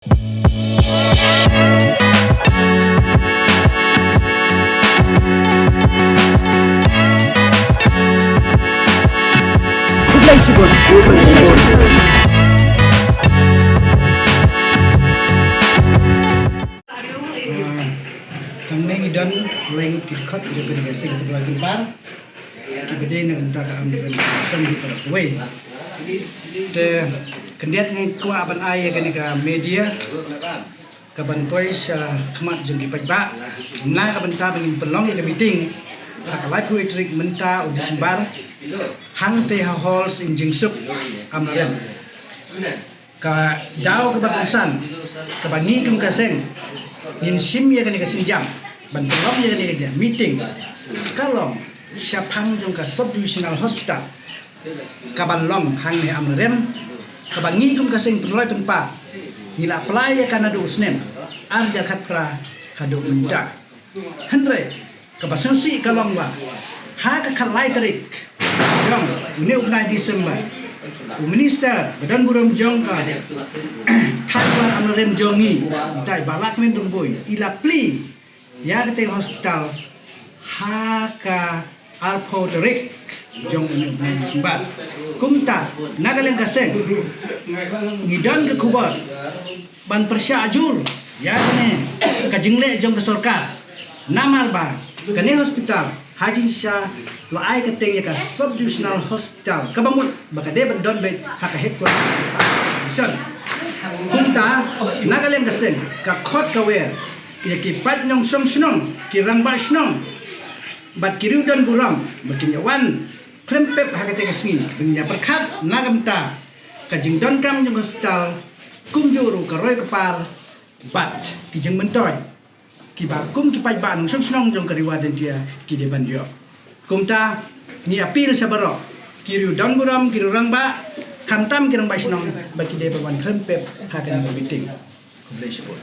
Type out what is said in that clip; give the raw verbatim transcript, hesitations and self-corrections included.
Hangne ngi don lai ngut ki dkhot jong kane ka seng pynroi pynpar kiba dei na ka bynta ka Amlarem Seng Bharat kawei. Te khyndiat ngi kwah ban ai ïa kane ka media ka ban poi sha khmat jong ki paidbah na ka bynta ba ngin pynlong ïa ka meeting ha ka laiphew wei tarik mynta u December hangtei ha Hall Syiem Jingsuk, Amlarem. Ka daw kaba kongsan kaba ngi kum ka seng ngin shim ïa kane ka sienjam ban pynlong ïa kane ka meeting ka long shaphang jong ka Sub Divisional Hospital kaba long hangne Amlarem, kaba ngi kum ka seng pynroi pynpar ngi la apply ïa ka naduh u snem ar hajar khatphra haduh mynta. Hynrei kaba sngewsih ka long ba ha ka khatlai tarik jong une u bnai December, u minister ba don burom jong ka thaiñ Amlarem jong ngi, utai Bah Lahkmen Rymbui, i la plie ïa katei ka hospital ha ka arphew tarik jong une u bnai December. Kumta na ka liang ka seng ngi don ka khubor ban pyrshah jur ïa kane ka jingleh jong ka sorkar. Namar ba kane hospital ha jingshisha la ai kyrteng ïa ka Sub Divisional Hospital, kaba mut ba ka dei ban don beit ha ka headquarter mission. Kumta na ka liang ka seng ka khot ka wer ïa ki paid nongshong shnong, ki rangbah shnong bad ki riew don burom ba kin ïa wan khlem pep ha katei ka sngi ban ïa pyrkhat na ka bynta ka jingdonkam jong ka hospital, kumjuh ruh ka roi ka par bad ki jingmyntoi kiba kum ki paidbah nongshong shnong jong ka Ri War Jaiñtia ki dei ban ïoh. Kumta ngi appeal sha baroh ki riew don burom, ki riew rangbah, khamtam ki rangbah shnong ba ki dei ban wan khlem pep ha kane ka meeting. Khublei shibun.